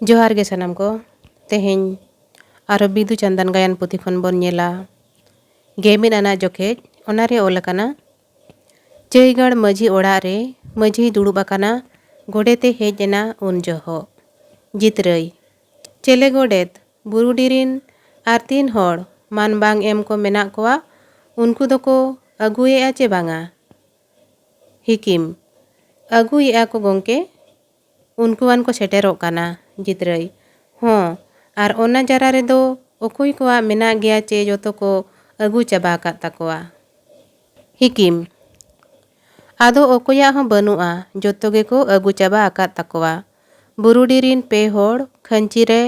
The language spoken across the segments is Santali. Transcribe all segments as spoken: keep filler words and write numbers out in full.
ᱡᱚᱦᱟᱨ ᱜᱮ ᱥᱟᱱᱟᱢ ᱠᱚ᱾ ᱛᱮᱦᱮᱧ ᱟᱨᱚ ᱵᱤᱫᱩ ᱪᱟᱸᱫᱟᱱ ᱜᱟᱭᱟᱱ ᱯᱩᱛᱷᱤ ᱠᱷᱚᱱ ᱵᱚᱱ ᱧᱮᱞᱟ ᱜᱮᱢᱤᱫ ᱟᱱᱟᱜ ᱡᱚᱠᱷᱮᱡ᱾ ᱚᱱᱟᱨᱮ ᱚᱞ ᱟᱠᱟᱱᱟ, ᱪᱟᱹᱭᱜᱟᱲ ᱢᱟᱹᱡᱷᱤ ᱚᱲᱟᱜ ᱨᱮ ᱢᱟᱹᱡᱷᱤᱭ ᱫᱩᱲᱩᱵ ᱟᱠᱟᱱᱟ᱾ ᱜᱚᱰᱮᱛᱮ ᱦᱮᱡ ᱮᱱᱟ ᱩᱱ ᱡᱚᱦᱚᱜ᱾ ᱡᱤᱛᱨᱟᱹᱭ, ᱪᱮᱞᱮ ᱜᱚᱰᱮᱛ, ᱵᱩᱨᱩᱰᱤ ᱨᱤᱱ ᱟᱨ ᱛᱤᱱ ᱦᱚᱲ ᱢᱟᱱ ᱵᱟᱝ ᱮᱢ ᱠᱚ ᱢᱮᱱᱟᱜ ᱠᱚᱣᱟ, ᱩᱱᱠᱩ ᱫᱚᱠᱚ ᱟᱹᱜᱩᱭᱮᱫᱼᱟ ᱪᱮ ᱵᱟᱝᱟ? ᱦᱤᱠᱤᱢ, ᱟᱹᱜᱩᱭᱮᱫᱼᱟ ᱠᱚ ᱜᱚᱢᱠᱮ, ᱩᱱᱠᱩᱣᱟᱱ ᱠᱚ ᱥᱮᱴᱮᱨᱚᱜ ᱠᱟᱱᱟ᱾ ᱡᱤᱛᱨᱟᱹᱭ, ᱦᱚᱸ, ᱟᱨ ᱚᱱᱟ ᱡᱟᱨᱟ ᱨᱮᱫᱚ ᱚᱠᱚᱭ ᱠᱚᱣᱟᱜ ᱢᱮᱱᱟᱜ ᱜᱮᱭᱟ ᱪᱮ ᱡᱚᱛᱚ ᱠᱚ ᱟᱹᱜᱩ ᱪᱟᱵᱟ ᱟᱠᱟᱫ ᱛᱟᱠᱚᱣᱟ? ᱦᱤᱠᱤᱢ, ᱟᱫᱚ ᱚᱠᱚᱭᱟᱜ ᱦᱚᱸ ᱵᱟᱹᱱᱩᱜᱼᱟ, ᱡᱚᱛᱚ ᱜᱮᱠᱚ ᱟᱹᱜᱩ ᱪᱟᱵᱟ ᱟᱠᱟᱫ ᱛᱟᱠᱚᱣᱟ᱾ ᱵᱩᱨᱩᱰᱤ ᱨᱤᱱ ᱯᱮ ᱦᱚᱲ ᱠᱷᱟᱹᱧᱪᱤ ᱨᱮ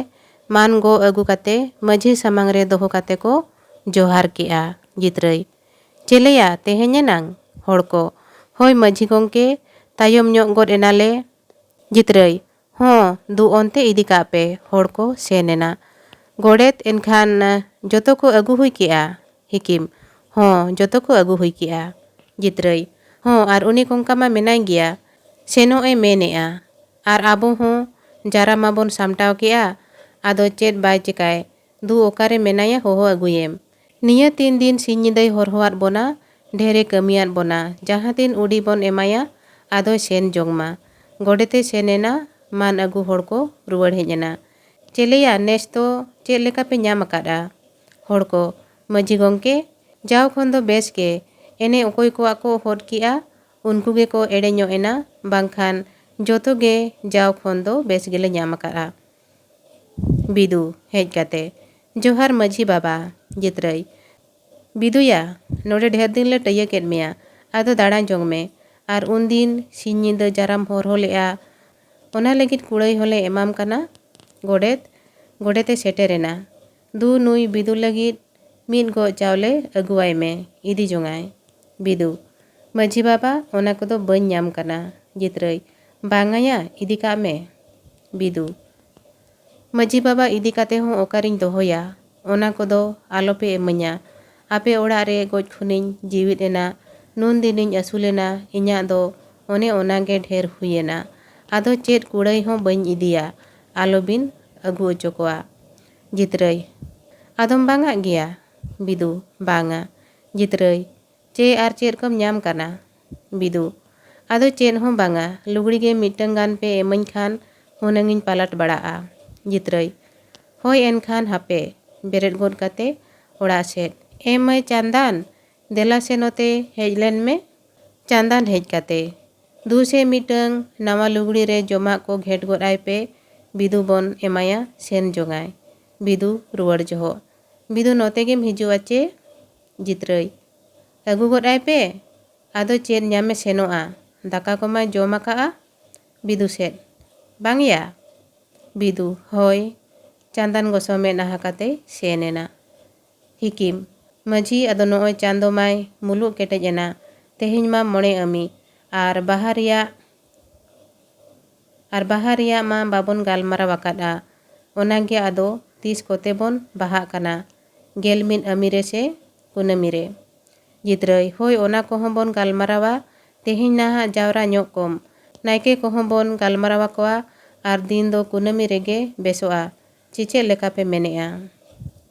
ᱢᱟᱱ ᱜᱚᱜ ᱟᱹᱜᱩ ᱠᱟᱛᱮ ᱢᱟᱹᱡᱷᱤ ᱥᱟᱢᱟᱝ ᱨᱮ ᱫᱚᱦᱚ ᱠᱟᱛᱮ ᱠᱚ ᱡᱚᱦᱟᱨ ᱠᱮᱜᱼᱟ᱾ ᱡᱤᱛᱨᱟᱹᱭ, ᱪᱮᱞᱮᱭᱟ, ᱛᱮᱦᱮᱧ ᱮᱱᱟᱝ? ᱦᱚᱲ ᱠᱚ, ᱦᱳᱭ ᱢᱟᱹᱡᱷᱤ ᱜᱚᱢᱠᱮ, ᱛᱟᱭᱚᱢ ᱧᱚᱜ ᱜᱚᱫ ᱮᱱᱟᱞᱮ᱾ ᱡᱤᱛᱨᱟᱹᱭ, ᱦᱚᱸ, ᱫᱩ ᱚᱱᱛᱮ ᱤᱫᱤ ᱠᱟᱜ ᱯᱮ᱾ ᱦᱚᱲ ᱠᱚ ᱥᱮᱱ ᱮᱱᱟ᱾ ᱜᱚᱰᱮᱛ, ᱮᱱᱠᱷᱟᱱ ᱡᱚᱛᱚ ᱠᱚ ᱟᱹᱜᱩ ᱦᱩᱭ ᱠᱮᱜᱼᱟ? ᱦᱤᱠᱤᱢ, ᱦᱚᱸ, ᱡᱚᱛᱚ ᱠᱚ ᱟᱹᱜᱩ ᱦᱩᱭ ᱠᱮᱜᱼᱟ᱾ ᱡᱤᱛᱨᱟᱹᱭ, ᱦᱚᱸ, ᱟᱨ ᱩᱱᱤ ᱠᱚᱝᱠᱟ ᱢᱟ ᱢᱮᱱᱟᱭ ᱜᱮᱭᱟ, ᱥᱮᱱᱚᱜ ᱮ ᱢᱮᱱᱮᱜᱼᱟ᱾ ᱟᱨ ᱟᱵᱚ ᱦᱚᱸ ᱡᱟᱨᱟ ᱢᱟᱵᱚᱱ ᱥᱟᱢᱴᱟᱣ ᱠᱮᱜᱼᱟ, ᱟᱫᱚ ᱪᱮᱫ ᱵᱟᱭ ᱪᱮᱠᱟᱭ? ᱫᱩ ᱚᱠᱟᱨᱮ ᱢᱮᱱᱟᱭᱟ, ᱦᱚᱦᱚ ᱟᱹᱜᱩᱭᱮᱢ᱾ ᱱᱤᱭᱟᱹ ᱛᱤᱱ ᱫᱤᱱ ᱥᱤᱧ ᱧᱤᱫᱟᱹᱭ ᱦᱚᱨᱦᱚᱣᱟᱫ ᱵᱚᱱᱟ, ᱰᱷᱮᱨᱮ ᱠᱟᱹᱢᱤᱭᱟᱫ ᱵᱚᱱᱟ, ᱡᱟᱦᱟᱸ ᱛᱤᱱ ᱩᱰᱤ ᱵᱚᱱ ᱮᱢᱟᱭᱟ, ᱟᱫᱚᱭ ᱥᱮᱱ ᱡᱚᱝ ᱢᱟ᱾ ᱜᱚᱰᱮᱛᱮ ᱥᱮᱱ ᱮᱱᱟ, ᱢᱟᱱ ᱟᱹᱜᱩ ᱦᱚᱲ ᱠᱚ ᱨᱩᱣᱟᱹᱲ ᱦᱮᱡ ᱮᱱᱟ᱾ ᱪᱮᱞᱮᱭᱟ, ᱱᱮᱥ ᱫᱚ ᱪᱮᱫ ᱞᱮᱠᱟ ᱯᱮ ᱧᱟᱢ ᱟᱠᱟᱫᱼᱟ? ᱦᱚᱲ ᱠᱚ, ᱢᱟᱹᱡᱷᱤ ᱜᱚᱢᱠᱮ, ᱡᱟᱣ ᱠᱷᱚᱱ ᱫᱚ ᱵᱮᱥ ᱜᱮ, ᱮᱱᱮ ᱚᱠᱚᱭ ᱠᱚᱣᱟᱜ ᱠᱚ ᱦᱚᱫ ᱠᱮᱜᱼᱟ, ᱩᱱᱠᱩ ᱜᱮᱠᱚ ᱮᱲᱮ ᱧᱚᱜ ᱮᱱᱟ, ᱵᱟᱝᱠᱷᱟᱱ ᱡᱚᱛᱚ ᱜᱮ ᱡᱟᱣ ᱠᱷᱚᱱ ᱫᱚ ᱵᱮᱥ ᱜᱮᱞᱮ ᱧᱟᱢ ᱟᱠᱟᱫᱼᱟ᱾ ᱵᱤᱫᱩ, ᱦᱮᱡ ᱠᱟᱛᱮ, ᱡᱚᱦᱟᱨ ᱢᱟᱹᱡᱷᱤ ᱵᱟᱵᱟ᱾ ᱡᱤᱛᱨᱟᱹᱭ, ᱵᱤᱫᱩᱭᱟ, ᱱᱚᱰᱮ ᱰᱷᱮᱨ ᱫᱤᱱ ᱞᱮ ᱴᱟᱹᱭᱟᱹ ᱠᱮᱫ ᱢᱮᱭᱟ, ᱟᱫᱚ ᱫᱟᱬᱟ ᱡᱚᱝ ᱢᱮ᱾ ᱟᱨ ᱩᱱᱫᱤᱱ ᱥᱤᱧ ᱧᱤᱫᱟᱹ ᱡᱟᱨᱟᱢ ᱦᱚᱨᱦᱚ ᱞᱮᱜᱼᱟ, ᱚᱱᱟ ᱞᱟᱹᱜᱤᱫ ᱠᱩᱲᱟᱹᱭ ᱦᱚᱸᱞᱮ ᱮᱢᱟᱢ ᱠᱟᱱᱟ᱾ ᱜᱚᱰᱮᱛ, ᱜᱚᱰᱮᱛᱮ ᱥᱮᱴᱮᱨ ᱮᱱᱟ᱾ ᱫᱩ, ᱱᱩᱭ ᱵᱤᱫᱩ ᱞᱟᱹᱜᱤᱫ ᱢᱤᱫ ᱜᱚᱜ ᱪᱟᱣᱞᱮ ᱟᱹᱜᱩᱣᱟᱭ ᱢᱮ, ᱤᱫᱤ ᱡᱚᱝᱟᱭ᱾ ᱵᱤᱫᱩ, ᱢᱟᱹᱡᱷᱤ ᱵᱟᱵᱟ, ᱚᱱᱟ ᱠᱚᱫᱚ ᱵᱟᱹᱧ ᱧᱟᱢ ᱠᱟᱱᱟ᱾ ᱡᱤᱛᱨᱟᱹᱭ, ᱵᱟᱝᱟᱭᱟ, ᱤᱫᱤ ᱠᱟᱜ ᱢᱮ᱾ ᱵᱤᱫᱩ, ᱢᱟᱹᱡᱷᱤ ᱵᱟᱵᱟ, ᱤᱫᱤ ᱠᱟᱛᱮ ᱦᱚᱸ ᱚᱠᱟᱨᱤᱧ ᱫᱚᱦᱚᱭᱟ? ᱚᱱᱟ ᱠᱚᱫᱚ ᱟᱞᱚᱯᱮ ᱤᱢᱟᱹᱧᱟ᱾ ᱟᱯᱮ ᱚᱲᱟᱜ ᱨᱮ ᱜᱚᱡ ᱠᱷᱚᱱᱤᱧ ᱡᱤᱣᱤᱫ ᱮᱱᱟ, ᱱᱩᱱ ᱫᱤᱱᱤᱧ ᱟᱹᱥᱩᱞᱮᱱᱟ, ᱤᱧᱟᱜ ᱫᱚ ᱚᱱᱮ ᱚᱱᱟ ᱜᱮ ᱰᱷᱮᱨ ᱦᱩᱭᱮᱱᱟ᱾ ᱟᱫᱚ ᱪᱮᱫ ᱠᱩᱲᱟᱹᱭ ᱦᱚᱸ ᱵᱟᱹᱧ ᱤᱫᱤᱭᱟ᱾ ᱟᱞᱚᱵᱤᱱ ᱟᱹᱜᱩ ᱚᱪᱚ ᱠᱚᱣᱟ᱾ ᱡᱤᱛᱨᱟᱹᱭ, ᱟᱫᱚᱢ ᱵᱟᱝᱟᱜ ᱜᱮᱭᱟ? ᱵᱤᱫᱩ, ᱵᱟᱝᱟ᱾ ᱡᱤᱛᱨᱟᱹᱭ, ᱪᱮ ᱟᱨ ᱪᱮᱫ ᱠᱚᱢ ᱧᱟᱢ ᱠᱟᱱᱟ? ᱵᱤᱫᱩ, ᱟᱫᱚ ᱪᱮᱫ ᱦᱚᱸ ᱵᱟᱝᱟ, ᱞᱩᱜᱽᱲᱤ ᱜᱮ ᱢᱤᱫᱴᱟᱝ ᱜᱟᱱ ᱯᱮ ᱮᱢᱟᱹᱧ ᱠᱷᱟᱱ ᱦᱩᱱᱟᱹᱝ ᱤᱧ ᱯᱟᱞᱟᱴ ᱵᱟᱲᱟᱜᱼᱟ᱾ ᱡᱤᱛᱨᱟᱹᱭ, ᱦᱳᱭ ᱮᱱᱠᱷᱟᱱ ᱦᱟᱯᱮ, ᱵᱮᱨᱮᱫ ᱜᱚᱫ ᱠᱟᱛᱮ ᱚᱲᱟᱜ ᱥᱮᱫ᱾ ᱮ ᱢᱟᱹᱭ ᱪᱟᱸᱫᱟᱱ, ᱫᱮᱞᱟ ᱥᱮ ᱱᱚᱛᱮ ᱦᱮᱡ ᱞᱮᱱ ᱢᱮ᱾ ᱪᱟᱸᱫᱟᱱ ᱦᱮᱡ ᱠᱟᱛᱮ, ᱫᱩ ᱥᱮ ᱢᱤᱫᱴᱟᱹᱝ ᱱᱟᱣᱟ ᱞᱩᱜᱽᱲᱤ ᱨᱮ ᱡᱚᱢᱟᱜ ᱠᱚ ᱜᱷᱮᱸᱴ ᱜᱚᱫ ᱟᱭ ᱯᱮ, ᱵᱤᱫᱩ ᱵᱚᱱ ᱮᱢᱟᱭᱟ, ᱥᱮᱱ ᱡᱚᱝᱟᱭ᱾ ᱵᱤᱫᱩ ᱨᱩᱣᱟᱹᱲ ᱡᱚᱦᱚᱜ, ᱵᱤᱫᱩ ᱱᱚᱛᱮ ᱜᱮᱢ ᱦᱤᱡᱩᱜᱼᱟ ᱪᱮ? ᱡᱤᱛᱨᱟᱹᱭ, ᱟᱹᱜᱩ ᱜᱚᱫ ᱟᱭ ᱯᱮ, ᱟᱫᱚ ᱪᱮᱫ ᱧᱟᱢᱮ ᱥᱮᱱᱚᱜᱼᱟ, ᱫᱟᱠᱟ ᱠᱚᱢᱟᱭ ᱡᱚᱢ ᱟᱠᱟᱜᱼᱟ᱾ ᱵᱤᱫᱩ ᱥᱮᱫ, ᱵᱟᱝ ᱭᱟ? ᱵᱤᱫᱩ, ᱦᱳᱭ᱾ ᱪᱟᱸᱫᱟᱱ ᱜᱚᱥᱚ ᱢᱮᱫ ᱟᱦᱟ ᱠᱟᱛᱮᱭ ᱥᱮᱱ ᱮᱱᱟ᱾ ᱦᱤᱠᱤᱢ, ᱢᱟᱹᱡᱷᱤ, ᱟᱫᱚ ᱱᱚᱜᱼᱚᱭ ᱪᱟᱸᱫᱚ ᱢᱟᱭ ᱢᱩᱞᱩᱜ ᱠᱮᱴᱮᱡ ᱮᱱᱟ, ᱛᱮᱦᱮᱧ ᱢᱟ ᱢᱚᱬᱮ ᱟᱹᱢᱤ, ᱟᱨ ᱵᱟᱦᱟ ᱨᱮᱭᱟᱜ, ᱟᱨ ᱵᱟᱦᱟ ᱨᱮᱭᱟᱜ ᱢᱟ ᱵᱟᱵᱚᱱ ᱜᱟᱞᱢᱟᱨᱟᱣ ᱟᱠᱟᱫᱼᱟ, ᱚᱱᱟᱜᱮ ᱟᱫᱚ ᱛᱤᱥ ᱠᱚᱛᱮ ᱵᱚᱱ ᱵᱟᱦᱟᱜ ᱠᱟᱱᱟ, ᱜᱮᱞ ᱢᱤᱫ ᱟᱹᱢᱤ ᱨᱮ ᱥᱮ ᱠᱩᱱᱟᱹᱢᱤ ᱨᱮ? ᱡᱤᱛᱨᱟᱹᱭ, ᱦᱳᱭ, ᱚᱱᱟ ᱠᱚᱦᱚᱸ ᱵᱚᱱ ᱜᱟᱞᱢᱟᱨᱟᱣᱟ, ᱛᱮᱦᱮᱧ ᱱᱟᱦᱟᱜ ᱡᱟᱣᱨᱟ ᱧᱚᱜ ᱠᱚᱢ, ᱱᱟᱭᱠᱮ ᱠᱚᱦᱚᱸ ᱵᱚᱱ ᱜᱟᱞᱢᱟᱨᱟᱣ ᱟᱠᱚᱣᱟ, ᱟᱨ ᱫᱤᱱ ᱫᱚ ᱠᱩᱱᱟᱹᱢᱤ ᱨᱮᱜᱮ ᱵᱮᱥᱚᱜᱼᱟ, ᱪᱮ ᱪᱮᱫ ᱞᱮᱠᱟ ᱯᱮ ᱢᱮᱱᱮᱜᱼᱟ?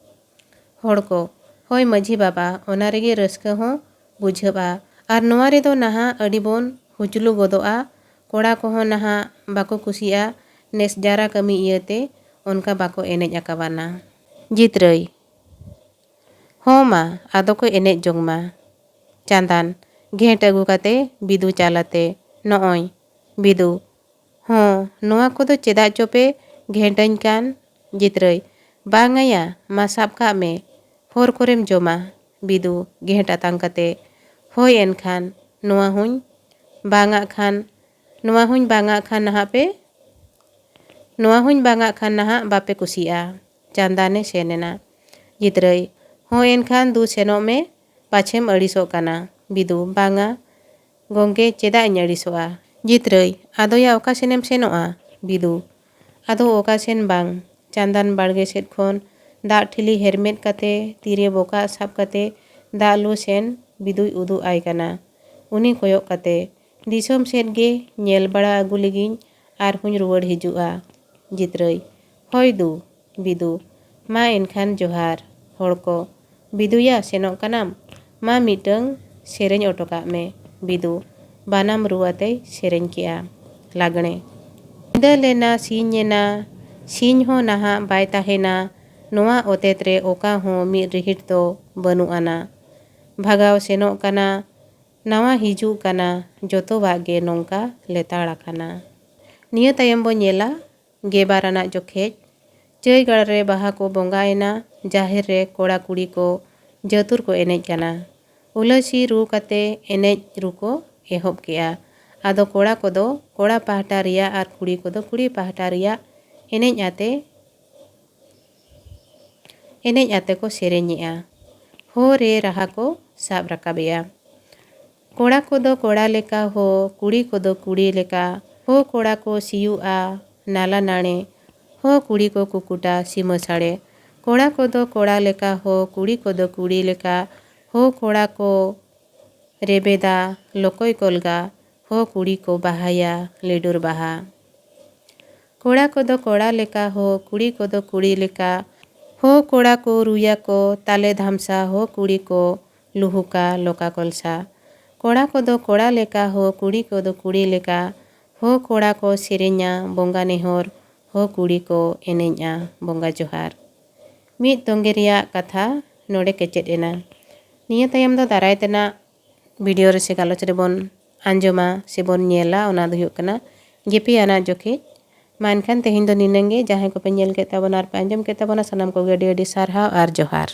ᱦᱚᱲ ᱠᱚ, ᱦᱳᱭ ᱢᱟᱹᱡᱷᱤ ᱵᱟᱵᱟ, ᱚᱱᱟ ᱨᱮᱜᱮ ᱨᱟᱹᱥᱠᱟᱹ ᱦᱚᱸ ᱵᱩᱡᱷᱟᱹᱜᱼᱟ᱾ ᱟᱨ ᱱᱚᱣᱟ ᱨᱮᱫᱚ ᱱᱟᱦᱟᱜ ᱟᱹᱰᱤ ᱵᱚᱱ ᱦᱩᱪᱞᱩ ᱜᱚᱫᱚᱜᱼᱟ᱾ ᱠᱚᱲᱟ ᱠᱚᱦᱚᱸ ᱱᱟᱦᱟᱜ ᱵᱟᱠᱚ ᱠᱩᱥᱤᱜᱼᱟ ᱱᱮᱥ ᱡᱟᱨᱟ ᱠᱟᱹᱢᱤ ᱤᱭᱟᱹᱛᱮ ᱚᱱᱠᱟ ᱵᱟᱠᱚ ᱮᱱᱮᱡ ᱟᱠᱟᱣᱟᱱᱟ᱾ ᱡᱤᱛᱨᱟᱹᱭ, ᱦᱚᱸ ᱢᱟ, ᱟᱫᱚ ᱠᱚ ᱮᱱᱮᱡ ᱡᱚᱝ ᱢᱟ᱾ ᱪᱟᱸᱫᱟᱱ, ᱜᱷᱮᱸᱴ ᱟᱹᱜᱩ ᱠᱟᱛᱮ ᱵᱤᱫᱩ ᱪᱟᱞᱟᱛᱮ, ᱱᱚᱜᱼᱚᱭ᱾ ᱵᱤᱫᱩ, ᱦᱚᱸ, ᱱᱚᱣᱟ ᱠᱚᱫᱚ ᱪᱮᱫᱟᱜ ᱪᱚᱯᱮ ᱜᱷᱮᱸᱴᱟᱹᱧ ᱠᱟᱱ? ᱡᱤᱛᱨᱟᱹᱭ, ᱵᱟᱝ ᱟᱭᱟ, ᱢᱟ ᱥᱟᱵ ᱠᱟᱜ ᱢᱮ, ᱦᱚᱨ ᱠᱚᱨᱮᱢ ᱡᱚᱢᱟ᱾ ᱵᱤᱫᱩ, ᱜᱷᱮᱸᱴ ᱟᱛᱟᱝ ᱠᱟᱛᱮ, ᱦᱳᱭ ᱮᱱᱠᱷᱟᱱ, ᱱᱚᱣᱟ ᱦᱚᱸᱧ ᱵᱟᱝᱟᱜ ᱠᱷᱟᱱ, ᱱᱚᱣᱟ ᱦᱚᱸᱧ ᱵᱟᱝᱟᱜ ᱠᱷᱟᱱ ᱱᱟᱦᱟᱜ ᱯᱮ, ᱱᱚᱣᱟ ᱦᱚᱸᱧ ᱵᱟᱝᱟᱜ ᱠᱷᱟᱱ ᱱᱟᱦᱟᱜ ᱵᱟᱯᱮ ᱠᱩᱥᱤᱜᱼᱟ᱾ ᱪᱟᱸᱫᱟᱱᱮ ᱥᱮᱱ ᱮᱱᱟ᱾ ᱡᱤᱛᱨᱟᱹᱭ, ᱦᱚᱸ ᱮᱱᱠᱷᱟᱱ ᱫᱩ ᱥᱮᱱᱚᱜ ᱢᱮ, ᱯᱟᱪᱷᱮᱢ ᱟᱹᱲᱤᱥᱚᱜ ᱠᱟᱱᱟ᱾ ᱵᱤᱫᱩ, ᱵᱟᱝᱟ, ᱜᱚᱝᱠᱮ, ᱪᱮᱫᱟᱜ ᱤᱧ ᱟᱹᱲᱤᱥᱚᱜᱼᱟ? ᱡᱤᱛᱨᱟᱹᱭ, ᱟᱫᱚᱭᱟ ᱚᱠᱟ ᱥᱮᱱᱮᱢ ᱥᱮᱱᱚᱜᱼᱟ? ᱵᱤᱫᱩ, ᱟᱫᱚ ᱚᱠᱟ ᱥᱮᱱ ᱵᱟᱝ᱾ ᱪᱟᱸᱫᱟᱱ ᱵᱟᱲᱜᱮ ᱥᱮᱫ ᱠᱷᱚᱱ ᱫᱟᱜ ᱴᱷᱤᱞᱤ ᱦᱮᱨᱢᱮᱫ ᱠᱟᱛᱮ ᱛᱤᱨᱮ ᱵᱚᱠᱟᱜ ᱥᱟᱵ ᱠᱟᱛᱮ ᱫᱟᱜ ᱞᱩ ᱥᱮᱱ ᱵᱤᱫᱩᱭ ᱩᱫᱩᱜ ᱟᱭ ᱠᱟᱱᱟ᱾ ᱩᱱᱤ ᱠᱚᱭᱚᱜ ᱠᱟᱛᱮ, ᱫᱤᱥᱚᱢ ᱥᱮᱫ ᱜᱮ ᱧᱮᱞ ᱵᱟᱲᱟ ᱟᱹᱜᱩ ᱞᱮᱜᱤᱧ, ᱟᱨᱦᱚᱸᱧ ᱨᱩᱣᱟᱹᱲ ᱦᱤᱡᱩᱜᱼᱟ᱾ ᱡᱤᱛᱨᱟᱹᱭ᱾ ᱦᱳᱭ ᱫᱩ, ᱵᱤᱫᱩ, ᱢᱟ ᱮᱱᱠᱷᱟᱱ ᱡᱚᱦᱟᱨ᱾ ᱦᱚᱲ ᱠᱚ, ᱵᱤᱫᱩᱭᱟ, ᱥᱮᱱᱚᱜ ᱠᱟᱱᱟᱢ? ᱢᱟ ᱢᱤᱫᱴᱟᱹᱝ ᱥᱮᱨᱮᱧ ᱚᱴᱚ ᱠᱟᱜ ᱢᱮ, ᱵᱤᱫᱩ᱾ ᱵᱟᱱᱟᱢ ᱨᱩ ᱟᱛᱮᱭ ᱥᱮᱨᱮᱧ ᱠᱮᱜᱼᱟ᱾ ᱞᱟᱜᱽᱬᱮ᱾ ᱧᱤᱫᱟᱹ ᱞᱮᱱᱟ, ᱥᱤᱧ ᱮᱱᱟ, ᱥᱤᱧ ᱦᱚᱸ ᱱᱟᱦᱟᱜ ᱵᱟᱭ ᱛᱟᱦᱮᱱᱟ᱾ ᱱᱚᱣᱟ ᱚᱛᱮᱛ ᱨᱮ ᱚᱠᱟ ᱦᱚᱸ ᱢᱤᱫ ᱨᱤᱦᱤᱴ ᱫᱚ ᱵᱟᱹᱱᱩᱜ ᱟᱱᱟ᱾ ᱵᱷᱟᱜᱟᱣ ᱥᱮᱱᱚᱜ ᱠᱟᱱᱟ, ᱱᱟᱣᱟ ᱦᱤᱡᱩᱜ ᱠᱟᱱᱟ, ᱡᱚᱛᱚᱣᱟᱜ ᱜᱮ ᱱᱚᱝᱠᱟ ᱞᱮᱛᱟᱲ ᱟᱠᱟᱱᱟ᱾ ᱱᱤᱭᱟᱹ ᱛᱟᱭᱚᱢ ᱵᱚ ᱧᱮᱞᱟ, ᱜᱮᱵᱟᱨ ᱟᱱᱟᱜ ᱡᱚᱠᱷᱮᱡ᱾ ᱪᱟᱹᱭ ᱜᱟᱲ ᱨᱮ ᱵᱟᱦᱟ ᱠᱚ ᱵᱚᱸᱜᱟ ᱮᱱᱟ, ᱡᱟᱦᱮᱨ ᱨᱮ ᱠᱚᱲᱟ ᱠᱩᱲᱤ ᱠᱚ ᱡᱟᱹᱛᱩᱨ ᱠᱚ ᱮᱱᱮᱡ ᱠᱟᱱᱟ᱾ ᱩᱞᱟᱹᱥᱤ ᱨᱩ ᱠᱟᱛᱮ ᱮᱱᱮᱡ ᱨᱩ ᱠᱚ ᱮᱦᱚᱵ ᱠᱮᱜᱼᱟ᱾ ᱟᱫᱚ ᱠᱚᱲᱟ ᱠᱚᱫᱚ ᱠᱚᱲᱟ ᱯᱟᱦᱴᱟ ᱨᱮᱭᱟᱜ ᱟᱨ ᱠᱩᱲᱤ ᱠᱚᱫᱚ ᱠᱩᱲᱤ ᱯᱟᱦᱴᱟ ᱨᱮᱭᱟᱜ ᱮᱱᱮᱡ ᱟᱛᱮ, ᱮᱱᱮᱡ ᱟᱛᱮ ᱠᱚ ᱥᱮᱨᱮᱧᱮᱜᱼᱟ᱾ ᱦᱳ ᱨᱮ ᱨᱟᱦᱟ ᱠᱚ ᱥᱟᱵ ᱨᱟᱠᱟᱵᱮᱜᱼᱟ᱾ ᱠᱚᱲᱟ ᱠᱚᱫᱚ ᱠᱚᱲᱟ ᱞᱮᱠᱟ ᱦᱳ, ᱠᱩᱲᱤ ᱠᱚᱫᱚ ᱠᱩᱲᱤ ᱞᱮᱠᱟ ᱦᱳ, ᱠᱚᱲᱟ ᱠᱚ ᱥᱤᱭᱩᱜᱼᱟ ᱱᱟᱞᱟ ᱱᱟᱲᱮ ᱦᱳ, ᱠᱩᱲᱤ ᱠᱚ ᱠᱩᱠᱩᱴᱟ ᱥᱤᱢᱟᱹ ᱥᱟᱲᱮ᱾ ᱠᱚᱲᱟ ᱠᱚᱫᱚ ᱠᱚᱲᱟ ᱞᱮᱠᱟ ᱦᱳ, ᱠᱩᱲᱤ ᱠᱚᱫᱚ ᱠᱩᱲᱤ ᱞᱮᱠᱟ ᱦᱳ, ᱠᱚᱲᱟ ᱠᱚ ᱨᱮᱵᱮᱫᱟ ᱞᱚᱠᱚᱭ ᱠᱚᱞᱜᱟ ᱦᱳ, ᱠᱩᱲᱤ ᱠᱚ ᱵᱟᱦᱟᱭᱟ ᱞᱤᱰᱩᱨ ᱵᱟᱦᱟ᱾ ᱠᱚᱲᱟ ᱠᱚᱫᱚ ᱠᱚᱲᱟ ᱞᱮᱠᱟ ᱦᱳ, ᱠᱩᱲᱤ ᱠᱚᱫᱚ ᱠᱩᱲᱤ ᱞᱮᱠᱟ ᱦᱳ, ᱠᱚᱲᱟ ᱠᱚ ᱨᱩᱭᱟᱠᱚ ᱛᱟᱞᱮ ᱫᱷᱟᱢᱥᱟ ᱦᱳ, ᱠᱩᱲᱤ ᱠᱚ ᱞᱩᱦᱩᱠᱟ ᱞᱚᱠᱟ ᱠᱚᱞᱥᱟ᱾ ᱠᱚᱲᱟ ᱠᱚᱫᱚ ᱠᱚᱲᱟ ᱞᱮᱠᱟ ᱦᱳ, ᱠᱩᱲᱤ ᱠᱚᱫᱚ ᱠᱩᱲᱤ ᱞᱮᱠᱟ ᱦᱳ, ᱠᱚᱲᱟ ᱠᱚ ᱥᱮᱨᱮᱧᱟ ᱵᱚᱸᱜᱟ ᱱᱮᱦᱚᱨ ᱦᱳ, ᱠᱩᱲᱤ ᱠᱚ ᱮᱱᱮᱡᱼᱟ ᱵᱚᱸᱜᱟ ᱡᱚᱦᱟᱨ᱾ ᱢᱤᱫ ᱛᱚᱸᱜᱮ ᱨᱮᱭᱟᱜ ᱠᱟᱛᱷᱟ ᱱᱚᱰᱮ ᱠᱮᱪᱮᱫ ᱮᱱᱟ᱾ ᱱᱤᱭᱟᱹ ᱛᱟᱭᱚᱢ ᱫᱚ ᱫᱟᱨᱟᱭ ᱛᱮᱱᱟᱜ ᱵᱷᱤᱰᱤᱭᱳ ᱨᱮ ᱥᱮ ᱜᱟᱞᱚᱪ ᱨᱮᱵᱚᱱ ᱟᱸᱡᱚᱢᱟ ᱥᱮᱵᱚᱱ ᱧᱮᱞᱟ, ᱚᱱᱟ ᱫᱚ ᱦᱩᱭᱩᱜ ᱠᱟᱱᱟ ᱜᱮᱯᱤ ᱟᱱᱟᱜ ᱡᱚᱠᱷᱮᱡ᱾ ᱢᱟ ᱮᱱᱠᱷᱟᱱ ᱛᱮᱦᱮᱧ ᱫᱚ ᱱᱤᱱᱟᱹᱝ ᱜᱮ᱾ ᱡᱟᱦᱟᱸᱭ ᱠᱚᱯᱮ ᱧᱮᱞ ᱠᱮᱫ ᱛᱟᱵᱚᱱᱟ ᱟᱨ ᱯᱮ ᱟᱸᱡᱚᱢ ᱠᱮᱫ ᱛᱟᱵᱚᱱᱟ, ᱥᱟᱱᱟᱢ ᱠᱚᱜᱮ ᱟᱹᱰᱤ ᱟᱹᱰᱤ ᱥᱟᱨᱦᱟᱣ ᱟᱨ ᱡᱚᱦᱟᱨ᱾